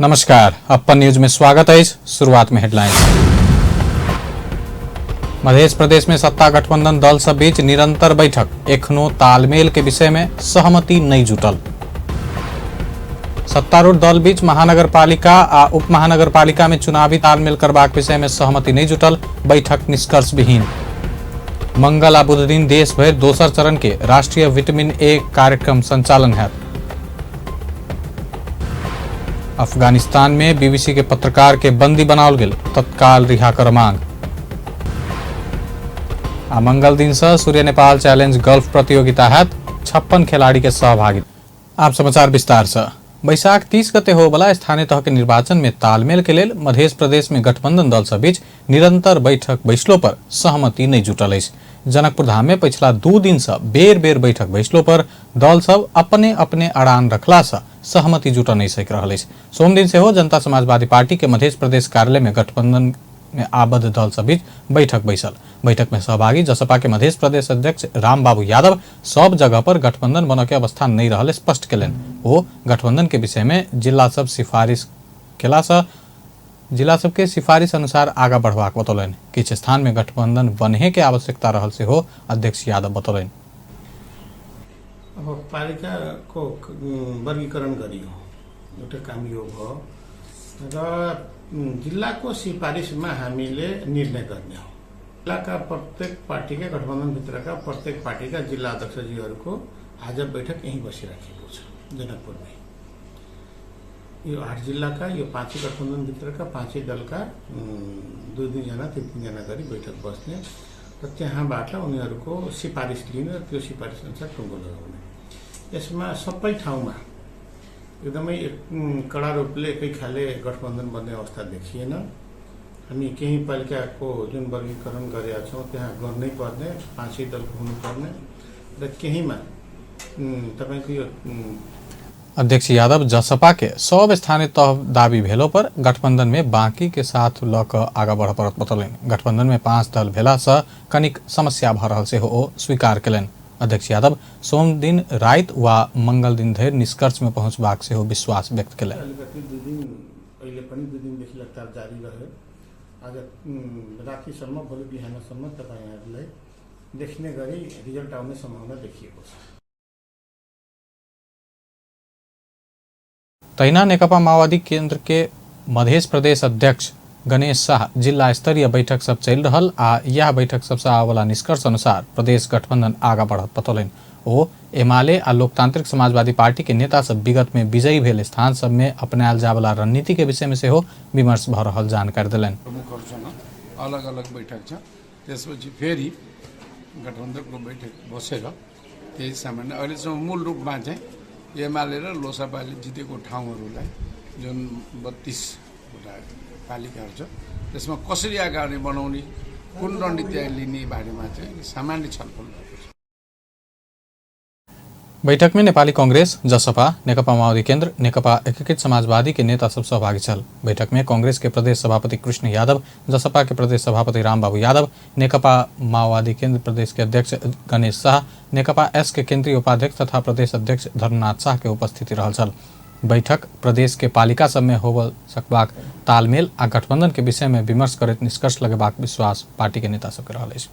नमस्कार, अप्पन न्यूज में स्वागत है। शुरुआत में हेडलाइन। मध्य प्रदेश में सत्ता गठबंधन दल सब बीच निरंतर बैठक, एखनो तालमेल के विषय में सहमति नहीं जुटल। सत्तारूढ़ दल बीच महानगरपालिका आ उपमहानगरपालिका में चुनावी तालमेल करबाक विषय में सहमति नहीं जुटल, बैठक निष्कर्ष विहीन। मंगल आ बुध दिन देश भरि दोसर चरण के राष्ट्रीय विटामिन ए कार्यक्रम संचालन हैत। अफगानिस्तान में बीबीसी के पत्रकार के बंदी बनाओल गेल, तत्काल रिहा कर मांग। आ मंगल दिन से सूर्य नेपाल चैलेंज गोल्फ प्रतियोगिता हैत, 56 खिलाड़ी के सहभागिता। आप समाचार विस्तार से। बैशाख 30 गते होबला स्थानीय तह के निर्वाचन में तालमेल के लेल मध्य प्रदेश में गठबंधन दल सब बीच निरंतर बैठक बैसलो पर सहमति नहीं जुटल अछि। जनकपुर धाम में पिछला 2 दिन से बेर बेर बैठक बैसलो पर दल सब अपने अपने अड़ान रखला से सहमति जुट नहीं सक रहल अछि। सोमदिन सेहो जनता समाजवादी पार्टी के मध्य प्रदेश कार्यालय में गठबंधन में आबद्ध दल सब बीच बैठक बैसल। बैठक में सहभागी जसपा के मध्य प्रदेश अध्यक्ष रामबाबू यादव सब जगह पर गठबंधन बनऽ के अवस्था नहीं रहल स्पष्ट केलनि। ओ गठबंधन के विषय में जिला सब सिफारिश केला से जिला सबके सिफारिश अनुसार आगा बढ़बाक बतौलनि। किछु स्थान में गठबंधन बनहे के आवश्यकता रहल सेहो अध्यक्ष यादव बतौलनि। अब पालिकाको वर्गीकरण गरियो, एउटा काम यो भयो र जिल्लाको सिफारिसमा हामीले निर्णय गर्ने हो। जिल्लाका प्रत्येक पार्टीका गठबन्धनभित्रका प्रत्येक पार्टीका जिल्ला अध्यक्षजीहरूको आज बैठक यहीँ बसिराखेको छ जनकपुरमै। यो 8 जिल्लाका यो 5 गठबन्धनभित्रका 5 दलका 2-2 जना 3-3 जना गरी बैठक बस्ने र त्यहाँबाट उनीहरूको सिफारिस लिने र त्यो सिफारिस अनुसार टुङ्गो लगाउने। यसमा सबै ठाउँमा एकदमै कडा रूपले एकै खाले गठबन्धन बन्ने अवस्था देखिएन। हामी केही पालिकाको जुन वर्गीकरण गरेका छौँ त्यहाँ गर्नै पर्ने 5 दलको हुनुपर्ने र केहीमा तपाईँको यो अध्यक्ष यादव जसपा के सब स्थानीय तह दावी भेलो पर गठबंधन में बाकी के साथ ल क आगा बढ़ पड़त बतौलनि। गठबंधन में 5 दल भेला से कनिक समस्या भ रहल सेहो ओ स्वीकार केलनि। अध्यक्ष यादव सोम दिन राति वा मंगल दिन धरि निष्कर्ष में पहुंचबाक सेहो विश्वास व्यक्त केलनि। अलिकति 2 दिन अहिले पनि 2 दिनदेखि लगातार जारी रह्यो। आज रातिसम्म भोलि बिहानसम्म तपाईहरुलाई देख्ने गरी रिजल्ट आउने सम्भावना देखिएको छ। तहिना नेकपा माओवादी केंद्र के मध्य प्रदेश अध्यक्ष गणेश शाह जिला स्तरीय बैठक सब चलि रहल आ यह बैठक सबसँ आबयवला निष्कर्ष अनुसार प्रदेश गठबंधन आगा बढ़त बतौलनि। ओ एमाले आ लोकतांत्रिक समाजवादी पार्टी के नेता सब विगत में विजयी भेल स्थान सब में अपनायल जायवला रणनीति के विषय में सेहो विमर्श भ रहल जानकारी देलनि। प्रमुखहरूसँग अलग अलग बैठक छ, त्यसपछि फेरि गठबन्धनको बैठक बसेर त्यही सामान्य अहिलेसम्म मूल रूपमा चाहिँ एमाले र लोसपाले जितेको ठाउँहरूलाई जुन 32वटा पालिकाहरू छ त्यसमा कसरी अगाडि बढाउने, कुन रणनीति लिने बारेमा चाहिँ सामान्य छलफल भएको छ। बैठक में नेपाली कांग्रेस, जसपा, नेकपा माओवादी केंद्र, नेकपा एकीकृत समाजवादी के नेता सब सहभागी छल। बैठक में कांग्रेस के प्रदेश सभापति कृष्ण यादव, जसपा के प्रदेश सभापति रामबाबू यादव, नेकपा माओवादी केंद्र प्रदेश के अध्यक्ष गणेश शाह, नेकपा एस के केंद्रीय उपाध्यक्ष तथा प्रदेश अध्यक्ष धर्मनाथ शाह के उपस्थिति रहल छल। बैठक प्रदेश के पालिका सब में होबल सकबाक तालमेल आ गठबंधन के विषय में विमर्श करैत निष्कर्ष लगेबाक विश्वास पार्टी के नेता सबके रहल अछि।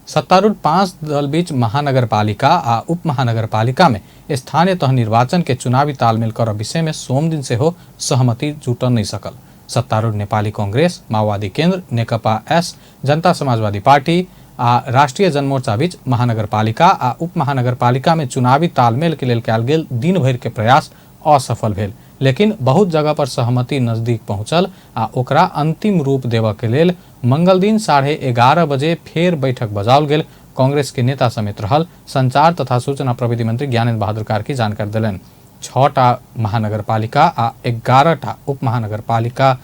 सत्तारूढ़ 5 दल बीच महानगरपालिका आ उपमहानगरपालिका में स्थानीय तह निर्वाचन के चुनावी तालमेल कर विषय में सोमदिन सेहो सहमति जुट नहीं सकल। सत्तारूढ़ नेपाली कांग्रेस, माओवादी केंद्र, नेकपा एस, जनता समाजवादी पार्टी आ राष्ट्रीय जनमोर्चा बीच महानगरपालिका आ उपमहानगरपालिका में चुनावी तालमेल के लेल कयल गेल दिन भरि के प्रयास असफल भेल, लेकिन बहुत जगह पर सहमति नजदीक पहुंचल आ ओकरा अंतिम रूप देबऽ के लेल मंगल दिन 11:30 बजे फेर बैठक बजाओल गेल। कांग्रेस के नेता समेत रहल संचार तथा सूचना प्रविधि मंत्री ज्ञानेन्द्र बहादुर कार्की जानकारी देलनि। 6टा महानगरपालिका आ 11टा उपमहानगरपालिका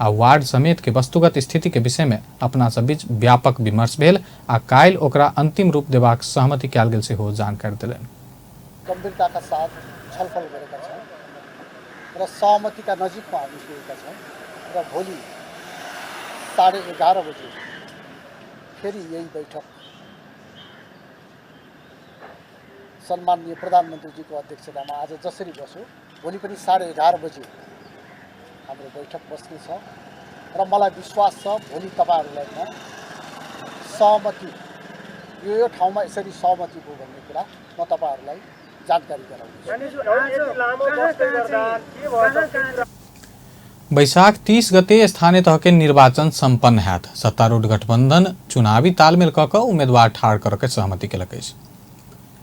आ वार्ड समेत के वस्तुगत स्थिति के विषय में अपना सब बीच व्यापक विमर्श भेल आ काल्हि ओकरा अंतिम रूप देबाक सहमति कयल गेल सेहो जानकारी देलनि। गम्भीरताका साथ छलफल गरेका छौँ र सहमतिका नजिकमा हामी पुगेका छौँ र भोलि 11:30 बजे फेरि यही बैठक सम्माननीय प्रधानमन्त्रीजीको अध्यक्षतामा आज जसरी बस्यो भोलि पनि 11:30 बजे हाम्रो बैठक बस्नेछ र मलाई विश्वास छ भोलि तपाईँहरूलाई म सहमति यो ठाउँमा यसरी सहमति भयो भन्ने कुरा म तपाईँहरूलाई जानकारी गराउँछु। वैशाख 30 गते स्थानीय तह के निर्वाचन सम्पन्न हैत। सत्तारूढ़ गठबंधन चुनावी तालमेल क क उम्मीदवार ठाढ़ कर के सहमति केलक अछि।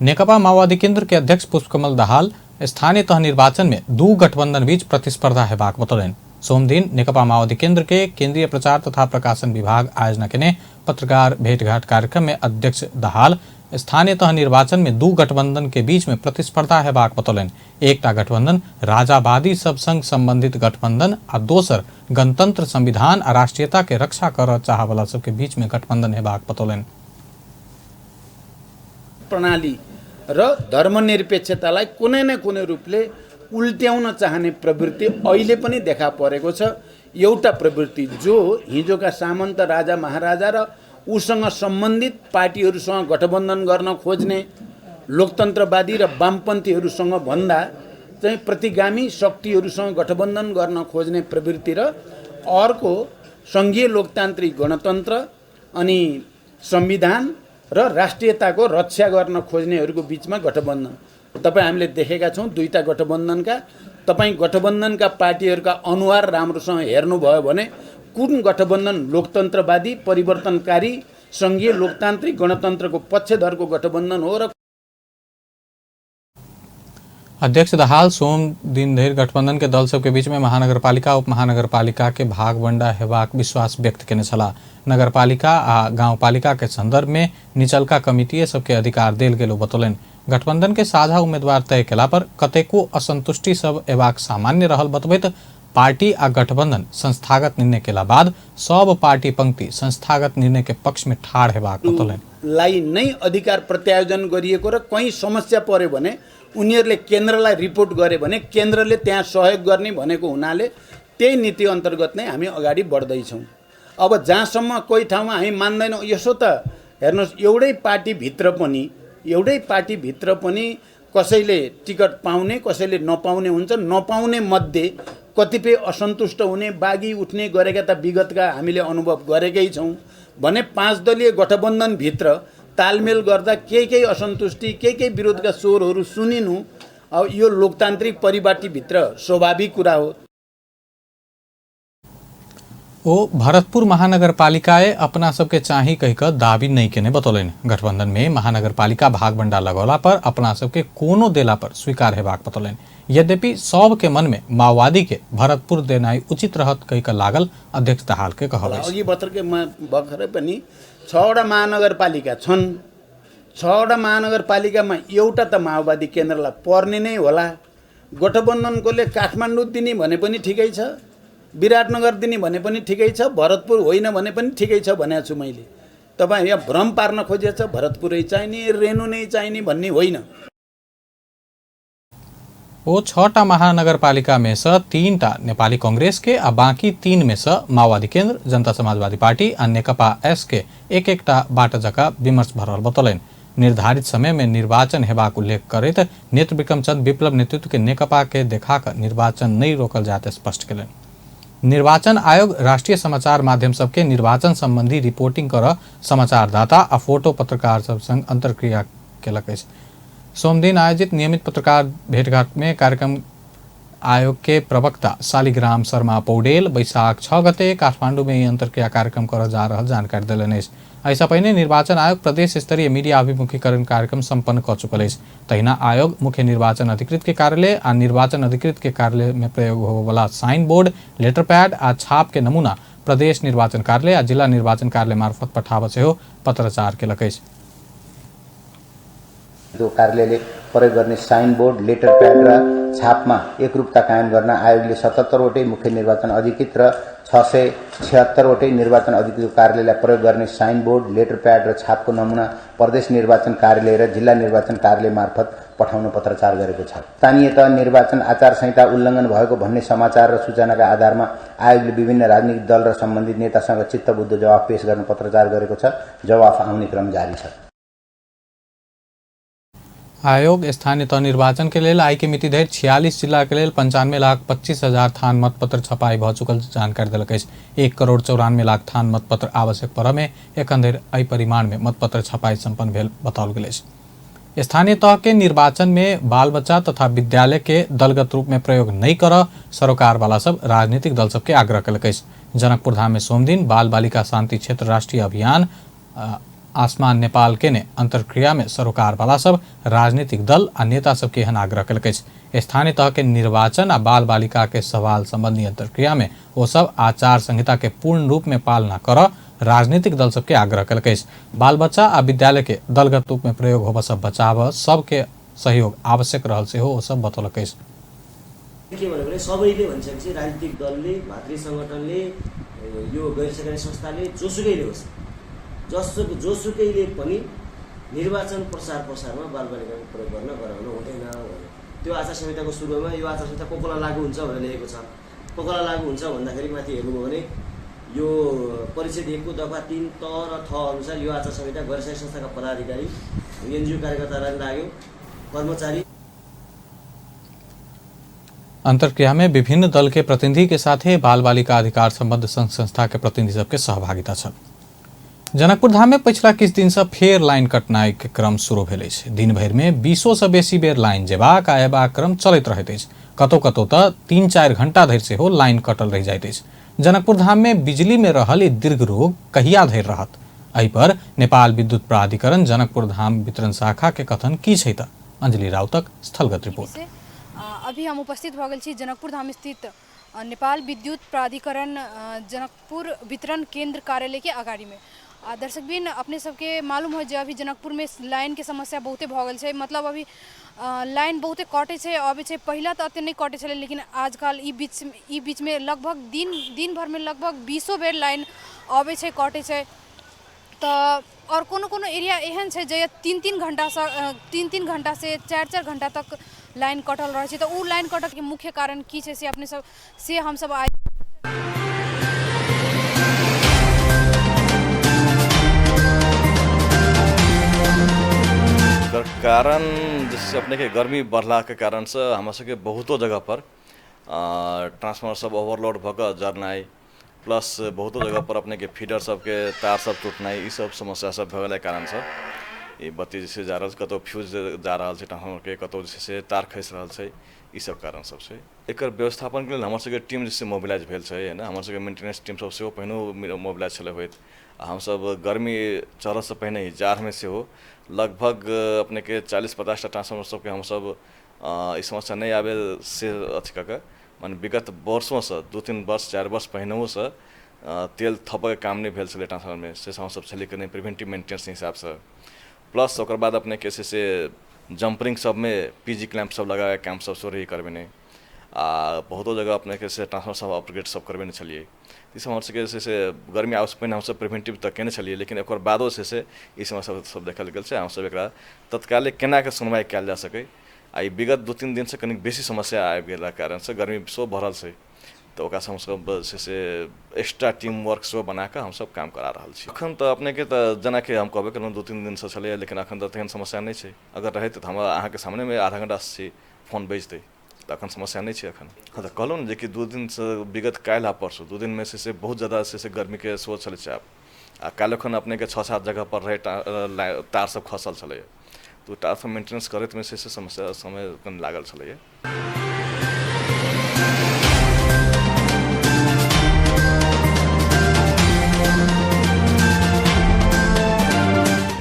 नेकपा माओवादी केंद्र के अध्यक्ष पुष्पकमल दाहाल स्थानीय तह निर्वाचन में दू गठबंधन बीच प्रतिस्पर्धा हेबाक बतौलनि। सोमदिन नेकपा माओवादी केंद्र के केंद्रीय प्रचार तथा प्रकाशन विभाग आयोजना केने पत्रकार भेंटघाट कार्यक्रम में अध्यक्ष दाहाल स्थानीय तह निर्वाचन में दू गठबंधन के बीच में प्रतिस्पर्धा हेबाक बतौलनि। एकटा गठबंधन राजावादी सब संग संबंधित गठबंधन आ दोसर गणतंत्र, संविधान आ राष्ट्रीयता के रक्षा करऽ चाहवला सबके बीच में गठबंधन हेबाक बतौलनि। प्रणाली र धर्मनिरपेक्षतालाई कुनै न कुनै रूपले उल्ट्याउन चाहने प्रवृत्ति अहिले पनि देखा परेको छ। एउटा प्रवृत्ति जो हिजोका सामन्त राजा महाराजा र उसँग सम्बन्धित पार्टीहरूसँग गठबन्धन गर्न खोज्ने लोकतन्त्रवादी र वामपन्थीहरूसँग भन्दा चाहिँ प्रतिगामी शक्तिहरूसँग गठबन्धन गर्न खोज्ने प्रवृत्ति र अर्को सङ्घीय लोकतान्त्रिक गणतन्त्र अनि संविधान र राष्ट्रियताको रक्षा गर्न खोज्नेहरूको बिचमा गठबन्धन तपाईँ हामीले देखेका छौँ। दुईटा गठबन्धनका तपाईँ गठबन्धनका पार्टीहरूका अनुहार राम्रोसँग हेर्नुभयो भने कुन गठबन्धन लोकतन्त्रवादी, परिवर्तनकारी, सङ्घीय लोकतान्त्रिक गणतन्त्रको पक्षधरको गठबन्धन हो र अध्यक्ष दाहाल सोम दिन धरि गठबंधन के दल सबके बीच में महानगरपालिका उपमहानगरपालिका के भागवंडा हेबाक विश्वास व्यक्त केने छलाह। नगरपालिका आ गांवपालिका के संदर्भ में निचलका कमिटीए सबके अधिकार देल गेल बतौलनि। गठबंधन के साझा उम्मीदवार तय केला पर कतेको असंतुष्टि सब एबाक सामान्य रहल बतबैत पार्टी आ गठबंधन संस्थागत निर्णय केला बाद सब पार्टी पंक्ति संस्थागत निर्णय के पक्ष में ठाढ़ हेबाक बतौलनि। लाई नै अधिकार प्रत्यायोजन गरिएको र कहीँ समस्या पर्यो भने उनीहरूले केन्द्रलाई रिपोर्ट गरे भने केन्द्रले त्यहाँ सहयोग गर्ने भनेको हुनाले त्यही नीति अन्तर्गत नै हामी अगाडि बढ्दैछौँ। अब जहाँसम्म कोही ठाउँमा हामी मान्दैनौँ, यसो त हेर्नुहोस्, एउटै पार्टीभित्र पनि कसैले टिकट पाउने कसैले नपाउने हुन्छ। नपाउने मध्ये कतिपय असन्तुष्ट हुने, बागी उठ्ने गरेका त विगतका हामीले अनुभव गरेकै छौँ भने पाँच दलीय गठबन्धनभित्र तालमेल गर्दा केही केही असन्तुष्टि, केही केही विरोधका स्वरहरू सुनिनु अब यो लोकतान्त्रिक परिपाटीभित्र स्वाभाविक कुरा हो। ओ भरतपुर महानगरपालिकाए अपना सबके चाही कहि कऽ दाबी नहीं केने बतौलनि। गठबंधन में महानगरपालिका भागबंडा लगौला पर अपना सबके कोनो देला पर स्वीकार हेबाक बतौलनि। यद्यपि सब के मन में माओवादी के भरतपुर देनाइ उचित रहत कहि कऽ लागल अध्यक्ष दाहाल के कहब अछि। अघि भर्खरै पनि 6वटा महानगरपालिका छन्। 6वटा महानगरपालिकामा एउटा त माओवादी केन्द्रलाई पर्ने नै होला। गठबन्धनकोले काठमाडौँ दिने भने पनि ठिकै छ, विराटनगर दिने भने पनि ठिकै छ, भरतपुर होइन भने पनि ठिकै छ भनेको छु मैले। तपाईँ यहाँ भ्रम पार्न खोजेको छ, भरतपुरै चाहिने, रेणु नै चाहिने भन्ने होइन। ओ 6टा महानगरपालिका में से 3टा नेपाली कांग्रेस के आ बाकी 3 में से माओवादी केंद्र, जनता समाजवादी पार्टी आ नेकपा एस के एक एकटा बाट जका विमर्श भरल बतौलनि। निर्धारित समय में निर्वाचन हेबाक उल्लेख करैत नेत्र विक्रम चंद विप्लव नेतृत्व के नेकपा के देखा कऽ निर्वाचन नहीं रोकल जायत स्पष्ट केलनि। निर्वाचन आयोग राष्ट्रीय समाचार माध्यम सबके निर्वाचन संबंधी रिपोर्टिंग कर समाचारदाता आ फोटो पत्रकार सब संग अंतर्क्रिया केलक अछि। सोमदिन आयोजित नियमित पत्रकार भेंटघाट में कार्यक्रम आयोग के प्रवक्ता शालिग्राम शर्मा पौडेल वैशाख 6 गते काठमांडू में अंतर्क्रिया कार्यक्रम कर जा रहल जानकारी देलनि अछि। एहिसँ पहिने निर्वाचन आयोग प्रदेश स्तरीय मीडिया अभिमुखीकरण कार्यक्रम सम्पन्न कऽ चुकल अछि। तहिना आयोग मुख्य निर्वाचन अधिकृत के कार्यालय आ निर्वाचन अधिकृत के कार्यालय में प्रयोग होबयवला साइन बोर्ड, लेटर पैड आ छाप के नमूना प्रदेश निर्वाचन कार्यालय आ जिला निर्वाचन कार्यालय मार्फत पठाबऽ सेहो पत्राचार केलक अछि। कार्यालयले प्रयोग गर्ने साइन बोर्ड, लेटर प्याड र छापमा एकरूपता कायम गर्न आयोगले 77वटै मुख्य निर्वाचन अधिकृत र 676वटै निर्वाचन अधिकृत कार्यालयलाई प्रयोग गर्ने साइन बोर्ड, लेटर प्याड र छापको नमुना प्रदेश निर्वाचन कार्यालय र जिल्ला निर्वाचन कार्यालय मार्फत पठाउन पत्राचार गरेको छ। स्थानीय तह निर्वाचन आचार संहिता उल्लङ्घन भएको भन्ने समाचार र सूचनाका आधारमा आयोगले विभिन्न राजनीतिक दल र सम्बन्धित नेतासँग चित्तबुद्ध जवाफ पेश गर्न पत्राचार गरेको छ। जवाफ आउने क्रम जारी छ। आयोग स्थानीय तह निर्वाचन के लेल आइ के मिति धरि 46 जिला के लेल 95,25,000 थान मतपत्र छपाई भऽ चुकल जानकारी देलक अछि। 1,94,00,000 थान मतपत्र आवश्यक परऽ में एखन धरि एहि परिमाण में मतपत्र छपाई संपन्न भेल बताओल गेल अछि। स्थानीय तह के निर्वाचन में बाल बच्चा तथा विद्यालय के दलगत रूप में प्रयोग नहीं करऽ सरोकार वाला सब राजनीतिक दल सबके आग्रह कयलक अछि। जनकपुर धाम में सोमदिन बाल बालिका शांति क्षेत्र राष्ट्रीय अभियान आसमान नेपाल के ने अंतर्क्रिया में सरोकार वाला सब राजनीतिक दल आ नेता सबके एहन आग्रह कयलक अछि। स्थानीय तह के निर्वाचन आ बाल बालिका के सवाल संबंधी अंतर्क्रिया में ओ सब आचार संहिता के पूर्ण रूप में पालना करऽ राजनीतिक दल सबके आग्रह कयलक अछि। बाल बच्चा आ विद्यालय के दलगत रूप में प्रयोग होबऽ से बचाबऽ सबके सहयोग आवश्यक रहल सेहो ओ सब बतौलक अछि। के भन्यो भने सबैले भनिसकेपछि राजनीतिक दलले, भातृ सङ्गठनले, यो गैर सरकारी संस्थाले, जोसुकैले होस्, जोसुकैले पनि निर्वाचन प्रचार प्रसारमा बालबालिकाको प्रयोग गर्न गराउनु हुँदैन भन्यो। त्यो आचार संहिताको सुरुमा यो आचार संहिता को कोलाई लागू हुन्छ भनेर लेखेको छ। को कोलाई लागू हुन्छ भन्दाखेरि माथि हेर्नुभयो भने यो परिच्छेद 1 को दफा 3 त र थ अनुसार यो आचार संहिता गैर सरकारी संस्थाका पदाधिकारी, एनजिओ कार्यकर्तालाई लाग्यो, कर्मचारी। अंतर्क्रिया में विभिन्न दल के प्रतिनिधि के साथे बाल बालिका अधिकार संबद्ध संघ संस्था के प्रतिनिधि सबके सहभागिता छल। जनकपुर धाम में पिछला किछु दिन से फेर लाइन कटनाई के क्रम शुरू भेल अछि। दिन भरि में 20 से बेसी बेर लाइन जेबाक आ अयबाक क्रम चलैत रहैत अछि। कतौ कतौ तऽ 3-4 घंटा धरि सेहो लाइन कटल रहि जाइत अछि। जनकपुर धाम में बिजली में रहल ई दीर्घ रोग कहिया धरि रहत, एहि पर नेपाल विद्युत प्राधिकरण जनकपुर धाम वितरण शाखा के कथन की छै तऽ अंजलि राउतक स्थलगत रिपोर्ट। अभी हम उपस्थित भऽ गेल छी जनकपुर धाम स्थित नेपाल विद्युत प्राधिकरण जनकपुर वितरण केंद्र कार्यालय के अगाड़ी में। आ दर्शकबिन अपने सबके मालूम हो जे अभी जनकपुर में लाइन के समस्या बहुते भऽ गेल छै। मतलब अभी लाइन बहुते कटै छै अबै छै। पहिला तऽ एते नहि कटै छलै, लेकिन आजकल ई बीचमे लगभग दिन भरिमे लगभग 20 बेर लाइन अबै छै कटै छै। तऽ आओर कोनो कोनो एरिया एहन छै जे 3-3 घंटासँ 3-3 घंटा से 4-4 घंटा तक लाइन कटल रहै छै। तऽ ओ लाइन कटऽके मुख्य कारण की छै से अपने सब से हमसब आइ एकर कारण जे छै से अपनेके गर्मी बढ़लाके कारणसँ हमरा सबके बहुतो जगहपर ट्रांसफार्मर सब ओवरलोड भऽ कऽ जरनाइ, प्लस बहुतो जगहपर अपनेके फीडर सबके तार सब टूटनाइ, ई सब समस्या सब भऽ गेलै कारणसँ ई बत्ती जे छै जा रहल छै। कतहु फ्यूज जा रहल छै ट्रांसफार्मरके, कतहु जे छै से तार खसि रहल छै, ई सब कारण सब छै। एकर व्यवस्थापनके लेल हमर सबके टीम जे छै मोबिलाइज भेल छै ने, हमर सबके मेंटेनेंस टीम सब सेहो पहिनहु मोबिलाइज छलै होइत। आ हमसब गर्मी चढ़ऽसँ पहिने ही जाड़मे सेहो लगभग अपनेके 40-50 टा ट्रांसफार्मर सबके हमसब ई समस्या नहि आबै से अथी कऽ कऽ माने विगत वर्षोसँ 2-3 वर्ष 4 वर्ष पहिनहुसँ तेल थपयके काम नहि भेल छलै ट्रांसफार्मरमे, से हमसब छलियै कनि प्रिवेंटिव मेंटेनेंस हिसाबसँ। प्लस ओकर बाद अपनेके छै से जम्परिंग सबमे पीजी क्लैम्प सब लगाबैके काम सब सेहो रही करबेने। आ बहुतो जगह अपनेके से ट्रांसफार्मर सब अपग्रेड सब करबेने छलियै। ई सब हमर सबके जे छै से गर्मी आबैसँ पहिने हमसब प्रिवेंटिव तऽ केने छलियै, लेकिन ओकर बादो छै से ई समस्या सब देखल गेल छै। हमसब एकरा तत्काले केना कऽ सुनवाइ कयल जा सकै। आ ई विगत 2-3 दिनसँ कनि बेसी समस्या आबि गेलाक कारणसँ गर्मी सेहो बढ़ल छै, तऽ ओकरासँ हमसब जे छै से एक्स्ट्रा टीम वर्क सेहो बनाकऽ हमसब काम करा रहल छी। एखन तऽ अपनेके तऽ जेनाकि हम कहबे केलहुँ 2-3 दिनसँ छलैए, लेकिन एखन तऽ तेहन समस्या नहि छै। अगर रहैत तऽ हमरा अहाँके सामनेमे आधा घंटा छी फोन बजितै, तऽ एखन समस्या नहि छै एखन। हँ तऽ कहलहुँ ने जेकि 2 दिनसँ विगत काल्हि आ परसू 2 दिनमे छै से बहुत ज्यादा छै से गर्मीके सेहो छलै चाप। आ काल्हि एखन अपनेके 6-7 जगह पर रहै तार सब खसल छलैए, तऽ ओ तार सब मेंटेनेंस करैतमे छै से समस्या समय कनि लागल छलैए।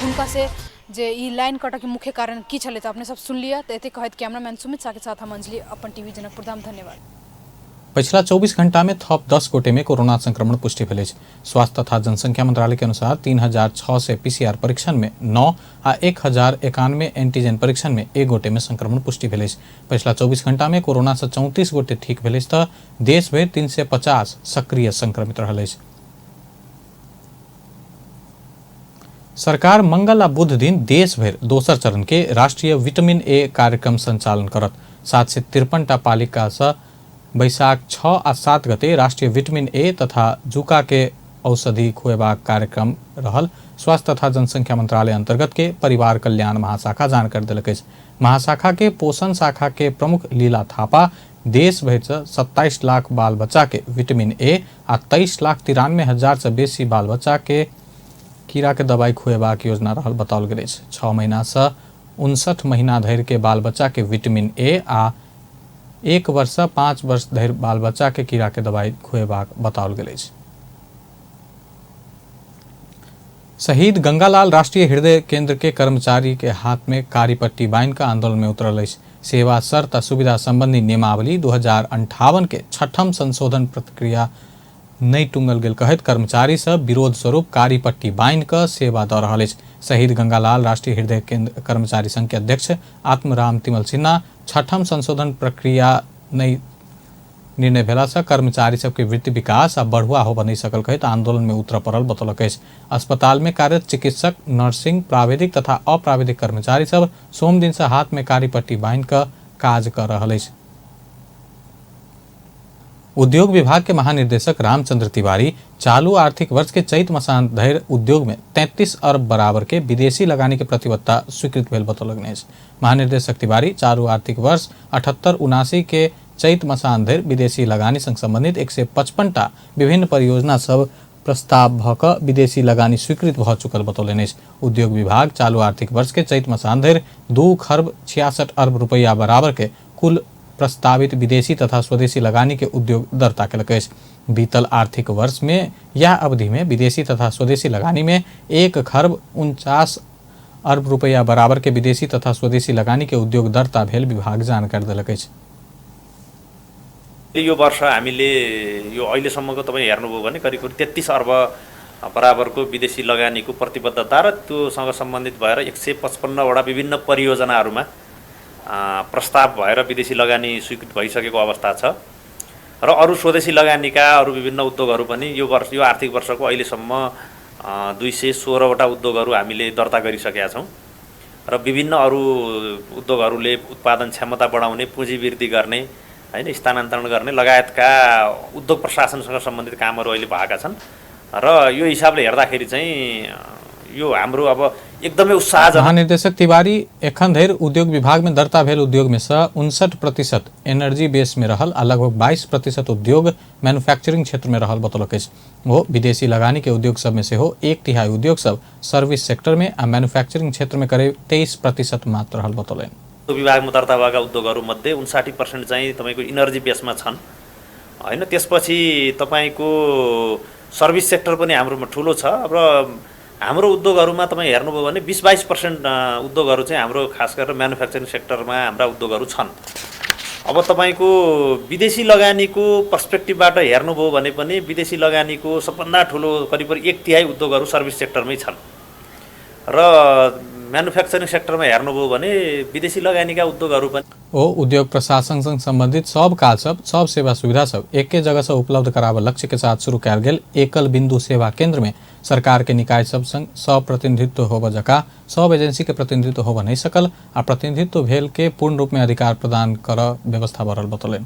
हुनका से जे ई लाइन कटऽके मुख्य कारण की छलै तऽ अपने सब सुन लिअ। तऽ एते कहैत कैमरामैन सुमित शाह के साथ हम अंजलि, अपन टीवी जनकपुर धाम। धन्यवाद। पछिला 24 घंटा में थप 10 गोटे में कोरोना संक्रमण पुष्टि भेल अछि। स्वास्थ्य तथा जनसंख्या मंत्रालय के अनुसार 3600 पीसीआर परीक्षण में 9 आ 1091 एंटीजन परीक्षण में 1 गोटे में संक्रमण पुष्टि भेल अछि। पछिला 24 घंटा में कोरोना से 34 गोटे ठीक भेल अछि तऽ देश भरि 350 सक्रिय संक्रमित रहल अछि। सरकार मंगल आ बुध दिन देश भरि दोसर चरण के राष्ट्रीय विटामिन ए कार्यक्रम संचालन करत। 753 टा पालिका सँ बैसाख 6 आ 7 गते राष्ट्रीय विटामिन ए तथा जुका के औषधि खुएबाक कार्यक्रम रहल स्वास्थ्य तथा जनसंख्या मंत्रालय अंतर्गत के परिवार कल्याण महाशाखा जानकारी देलक अछि। महाशाखा के पोषण शाखा के प्रमुख लीला थापा देश भरि से 27 लाख बाल बच्चा के विटामिन ए आ 23,93,000 से बेसी बाल बच्चा के कीड़ा के दवाई खुएबाक योजना रहल बताओल गेल अछि। 6 महीना से 59 महीना धरि के बाल बच्चा के विटामिन ए आ 1 वर्ष से 5 वर्ष धरि बाल बच्चा के कीड़ा के दवाई खुएबाक बताओल गेल अछि। शहीद गंगालाल राष्ट्रीय हृदय केंद्र के कर्मचारी के हाथ में कारी पट्टी बांधि कऽ आंदोलन में उतरल अछि। सेवा शर्त आ सुविधा संबंधी नियमावली 2058 के छठम संशोधन प्रक्रिया नहि टुंगल गेल कहैत कर्मचारी सब विरोध स्वरूप कारी पट्टी बांधि कऽ सेवा दऽ रहल अछि। शहीद गंगालाल राष्ट्रीय हृदय केंद्र कर्मचारी संघ के अध्यक्ष आत्मराम तिमल सिन्हा छठम संशोधन प्रक्रिया नहि निर्णय भेला से कर्मचारी सबके वृत्ति विकास आ बढ़ुआ होबऽ नहि सकल कहैत आंदोलन में उतरऽ पड़ल बतौलक अछि। अस्पताल में कार्यरत चिकित्सक, नर्सिंग, प्राविधिक तथा अप्राविधिक कर्मचारी सब सोम दिन से हाथ में कारी पट्टी बांधि कऽ काज कर रहल अछि। उद्योग विभाग के महानिदेशक रामचंद्र तिवारी चालू आर्थिक वर्ष के चैत मसांत धरि उद्योग में 33 अरब बराबर के विदेशी लगानी के प्रतिबद्धता स्वीकृत भेल बतौलनि अछि। महानिदेशक तिवारी चालू आर्थिक वर्ष 78-79 के चैत मसांत धरि विदेशी लगानी संग संबंधित 155 टा विभिन्न परियोजना सब प्रस्ताव भऽ कऽ विदेशी लगानी स्वीकृत भऽ चुकल बतौलनि अछि। उद्योग विभाग चालू आर्थिक वर्ष के चैत मसांत धरि 2 खरब 66 अरब रुपैया बराबर के कुल प्रस्तावित विदेशी तथा स्वदेशी लगानी के उद्योग दर्ता केलक अछि। बीतल आर्थिक वर्ष में यह अवधि में विदेशी तथा स्वदेशी लगानी में 1 खरब 49 अरब रुपैया बराबर के विदेशी तथा स्वदेशी लगानी के उद्योग दर्ता भेल विभाग जानकारी देलक अछि। यो वर्ष हामीले यो अहिलेसम्मको तपाईँ हेर्नुभयो भने करिब करिब 33 अर्ब बराबरको विदेशी लगानीको प्रतिबद्धता र त्योसँग सम्बन्धित भएर 155वटा विभिन्न परियोजनाहरूमा प्रस्ताव भएर विदेशी लगानी स्वीकृत भइसकेको अवस्था छ र अरू स्वदेशी लगानीका अरू विभिन्न उद्योगहरू पनि यो वर्ष यो आर्थिक वर्षको अहिलेसम्म 216वटा उद्योगहरू हामीले दर्ता गरिसकेका छौँ र विभिन्न अरू उद्योगहरूले उत्पादन क्षमता बढाउने, पुँजी वृद्धि गर्ने, हैन स्थानान्तरण गर्ने लगायतका उद्योग प्रशासनसँग सम्बन्धित कामहरू अहिले भएका छन् र यो हिसाबले हेर्दाखेरि चाहिँ यो हाम्रो अब एकदमै उत्साहजनक। महानिदेशक तिवारी एखन धरि उद्योग विभाग में दर्ता भेल उद्योग में से 59% एनर्जी बेस में रहल आ लगभग 22% उद्योग मैन्युफैक्चरिंग क्षेत्र में रहल बतौलक अछि। वो विदेशी लगानी के उद्योग सब में सेहो 1/3 उद्योग सब सर्विस सेक्टर में आ मैन्युफैक्चरिंग क्षेत्र में करीब 23% मात्र रहल बतौलनि। विभागमा दर्ता भएका उद्योगहरू मध्ये 59% चाहिँ तपाईँको इनर्जी बेसमा छन् हैन। त्यसपछि तपाईँको सर्भिस सेक्टर पनि हाम्रोमा ठुलो छ र हाम्रो उद्योगहरूमा तपाईँ हेर्नुभयो भने 20-22% उद्योगहरू चाहिँ हाम्रो खास गरेर म्यानुफ्याक्चरिङ सेक्टरमा हाम्रा उद्योगहरू छन्। अब तपाईँको विदेशी लगानीको पर्सपेक्टिभबाट हेर्नुभयो भने पनि विदेशी लगानीको सबभन्दा ठुलो करिब 1/3 उद्योगहरू सर्भिस सेक्टरमै छन् र म्यानुफ्याक्चरिङ सेक्टरमा हेर्नुभयो भने विदेशी लगानीका उद्योगहरू पनि। ओ उद्योग प्रशासन संग संबंधित सब काज सब सब सेवा सुविधा सब एके जगह से उपलब्ध कराबऽ लक्ष्य के साथ शुरू कयल गेल एकल बिंदु सेवा केंद्र में सरकार के निकाय सब संग सब प्रतिनिधित्व होबऽ जका सब एजेंसी के प्रतिनिधित्व होबऽ नहीं सकल आ प्रतिनिधित्व भेल के पूर्ण रूप में अधिकार प्रदान करऽ व्यवस्था बढ़ल बतौलनि।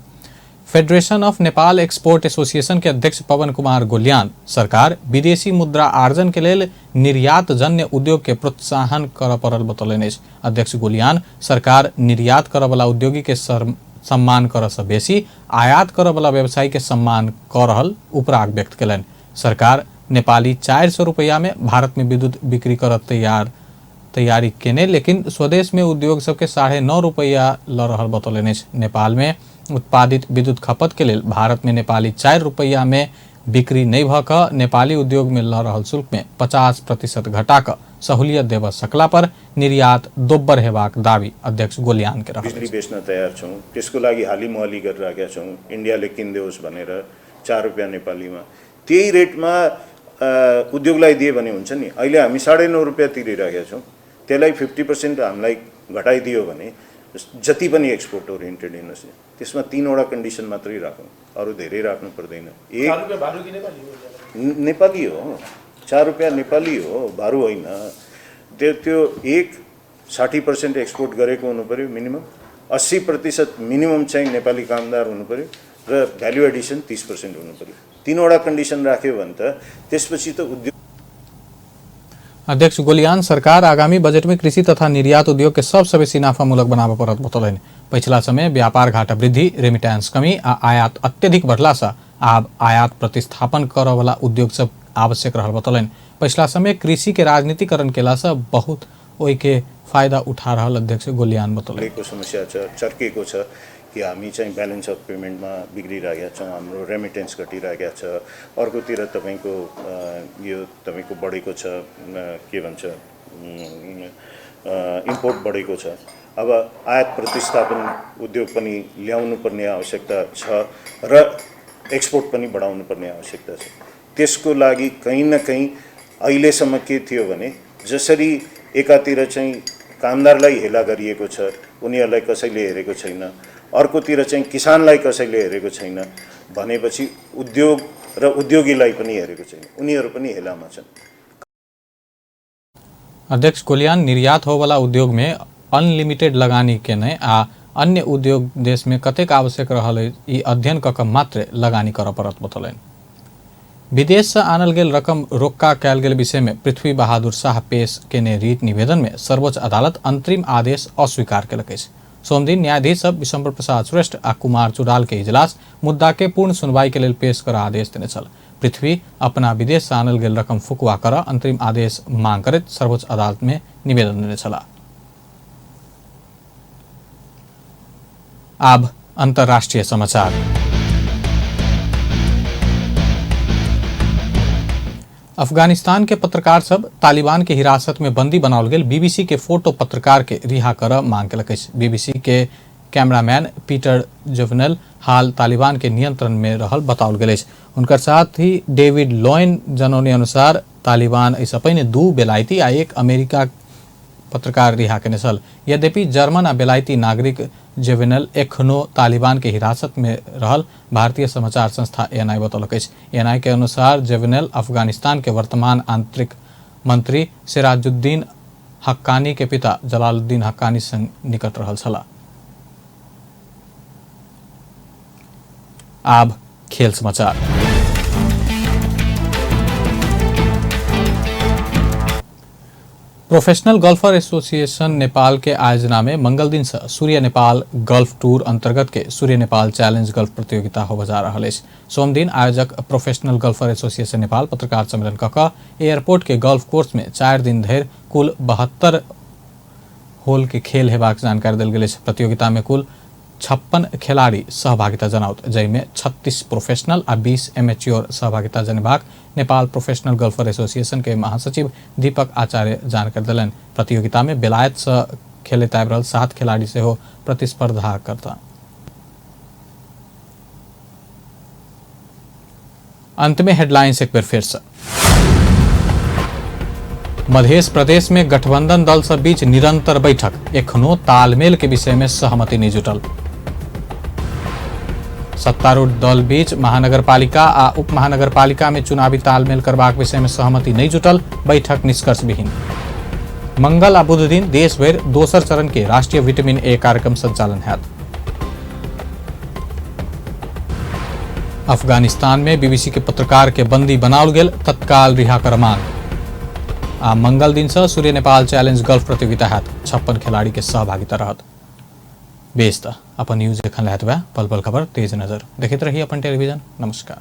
Federation of Nepal export association के अध्यक्ष पवन कुमार गोलियान सरकार विदेशी मुद्रा आर्जन के लेल निर्यात जन्य उद्योग के प्रोत्साहन करऽ पड़ल बतौलनि अछि। अध्यक्ष गोलियान सरकार निर्यात करऽ वाला उद्योगी के सम्मान करऽ से बेसी आयात करऽ वाला व्यवसायी के सम्मान कऽ रहल उपराग व्यक्त कयलनि। सरकार नेपाली 400 रुपैया में भारत में विद्युत बिक्री करऽ तैयारी केने लेकिन स्वदेश में उद्योग सबके 9.5 रुपैया ल रहल बतौलनि अछि। नेपाल में उत्पादित विद्युत खपत के लेल भारत में नेपाली 4 रुपैया में बिक्री नहीं भऽ कऽ नेपाली उद्योग में ल रहल शुल्क में 50% घटा कऽ सहूलियत देबऽ सकला पर निर्यात दोब्बर हेबाक दावी अध्यक्ष गोलियान के रहल। बिजुली बेच्न तयार छौँ, त्यसको लागि हालिमुहाली गरिराखेका छौँ, इन्डियाले किनिदेओस् भनेर 4 रुपियाँ नेपालीमा त्यही रेटमा उद्योगलाई दिए भने हुन्छ नि। अहिले हामी 9.5 रुपियाँ तिरिराखेका छौँ, त्यसलाई 50% हामीलाई घटाइदियो भने जति पनि एक्सपोर्ट ओरिएन्टेड इन्डस्ट्री त्यसमा 3वटा कन्डिसन मात्रै राखौँ, अरू धेरै राख्नु पर्दैन। एक नेपाली हो, 4 रुपियाँ नेपाली हो, भारू होइन। त्यो एक 60% एक्सपोर्ट गरेको हुनु पर्यो मिनिमम, 80% मिनिमम चाहिँ नेपाली कामदार हुनु पर्यो र भ्याल्यु एडिसन 30% हुनु पर्यो। तीनवटा कन्डिसन राख्यो भने त त्यसपछि त उद्योग। अध्यक्ष गोलियान सरकार आगामी बजट में कृषि तथा निर्यात उद्योग के सबसँ बेसी नाफामूलक बनाबऽ पड़त बतौलनि। पछिला समय व्यापार घाटा वृद्धि, रेमिटेंस कमी आ आयात अत्यधिक बढ़ला सँ आब आयात प्रतिस्थापन करऽ वाला उद्योग सब आवश्यक रहल बतौलनि। पछिला समय कृषि के राजनीतिकरण केला सँ बहुत ओहि के फायदा उठा रहल अध्यक्ष गोलियान बतौलनि। को समस्या छ, चर्केको छ कि हामी चाहिँ ब्यालेन्स अफ पेमेन्टमा बिग्रिरहेका छौँ, हाम्रो रेमिटेन्स घटिरहेको छ, अर्कोतिर तपाईँको यो तपाईँको बढेको छ, के भन्छ इम्पोर्ट बढेको छ। अब आयात प्रतिस्थापन उद्योग पनि ल्याउनु पर्ने आवश्यकता छ र एक्सपोर्ट पनि बढाउनु पर्ने आवश्यकता छ। त्यसको लागि कहीँ न कहीँ अहिलेसम्म के थियो भने जसरी एकातिर चाहिँ कामदारलाई हेला गरिएको छ, उनीहरूलाई कसैले हेरेको छैन, अर्कोतिर चाहिँ किसानलाई कसैले हेरेको छैन भनेपछि उद्योग र उद्योगीलाई पनि हेरेको छैन, उनीहरू पनि हेलामा छन्। अध्यक्ष गोलियान निर्यात होवला उद्योग में अनलिमिटेड लगानी केने आ अन्य उद्योग देश में कतेक आवश्यक रहल ई अध्ययन क मात्र लगानी करऽ पड़त बतौलनि। विदेश से आनल गेल रकम रोक्का कयल गेल विषय में पृथ्वी बहादुर शाह पेश केने रीट निवेदन में सर्वोच्च अदालत अंतरिम आदेश अस्वीकार केलक अछि। सोमदिन न्यायाधीश सब विशंबर प्रसाद श्रेष्ठ आ कुमार चुडाल के इजलास मुद्दा के पूर्ण सुनवाई के लेल पेश कर आदेश देने छल। पृथ्वी अपना विदेश से आनल गेल रकम फुकुआ कर अंतरिम आदेश मांग करैत सर्वोच्च अदालत में निवेदन देने छलाह। आब अंतर्राष्ट्रीय समाचार। अफगानिस्तान के पत्रकार सब तालिबान के हिरासत में बंदी बनाओल गेल बीबीसी के फोटो पत्रकार के रिहा कर मांग केलक अछि। बीबीसी के कैमरामैन पीटर जोवनेल हाल तालिबान के नियंत्रण में रहल बताओल गेल अछि। हुनकर साथ ही डेविड लॉयन जनौने अनुसार तालिबान एहिसँ पहिने 2 बेलायती आ 1 अमेरिका पत्रकार रिहा केने छल। यद्यपि जर्मन आ बेलायती नागरिक जेवेनल एखनो तालिबान के हिरासत में रहल भारतीय समाचार संस्था एएनआई बतौलक अछि। एएनआई के अनुसार जेवेनल अफगानिस्तान के वर्तमान आंतरिक मंत्री सिराजुद्दीन हक्कानी के पिता जलालुद्दीन हक्कानी संग निकट रहल छलाह। आब खेल समाचार। प्रोफेशनल गोल्फर एसोसिएशन नेपाल के आयोजना में मंगल दिन से सूर्य नेपाल गोल्फ टूर अंतर्गत के सूर्य नेपाल चैलेंज गोल्फ प्रतियोगिता होबय जा रहल अछि। सोमदिन आयोजक प्रोफेशनल गोल्फर एसोसिएशन नेपाल पत्रकार सम्मेलन क एयरपोर्ट के गोल्फ कोर्स में 4 दिन धरि कुल 72 होल के खेल हेबाक जानकारी देल गेल अछि। प्रतियोगिता में कुल 56 खिलाड़ी सहभागिता जनाओत, जाहिमे 36 प्रोफेशनल आ 20 एमेच्योर सहभागिता जनेबाक नेपाल प्रोफेशनल गोल्फर एसोसिएशन के महासचिव दीपक आचार्य जानकारी देलनि। प्रतियोगिता में बेलायत से खेलैत आबि रहल 7 खिलाड़ी सेहो प्रतिस्पर्धा करता। अंत में हेडलाइंस एक बेर फिर से। मध्य प्रदेश में गठबंधन दल सब बीच निरंतर बैठक, एखनो तालमेल के विषय में सहमति नहीं जुटल। सत्तारूढ़ दल बीच महानगरपालिका आ उपमहानगरपालिका में चुनावी तालमेल करबाक विषय में सहमति नहीं जुटल, बैठक निष्कर्ष विहीन। मंगल आ बुध दिन देश भरि दोसर चरण के राष्ट्रीय विटामिन ए कार्यक्रम संचालन हैत। अफगानिस्तान में बीबीसी के पत्रकार के बंदी बनाओल गेल, तत्काल रिहा कर मांग। आ मंगल दिन से सूर्य नेपाल चैलेंज गोल्फ प्रतियोगिता हैत, 56 खिलाड़ी के सहभागिता रहत। बेस त अपन न्यूज एखन लहत पल पल खबर तेज नजर देखैत रही अपन टेलीविजन। नमस्कार।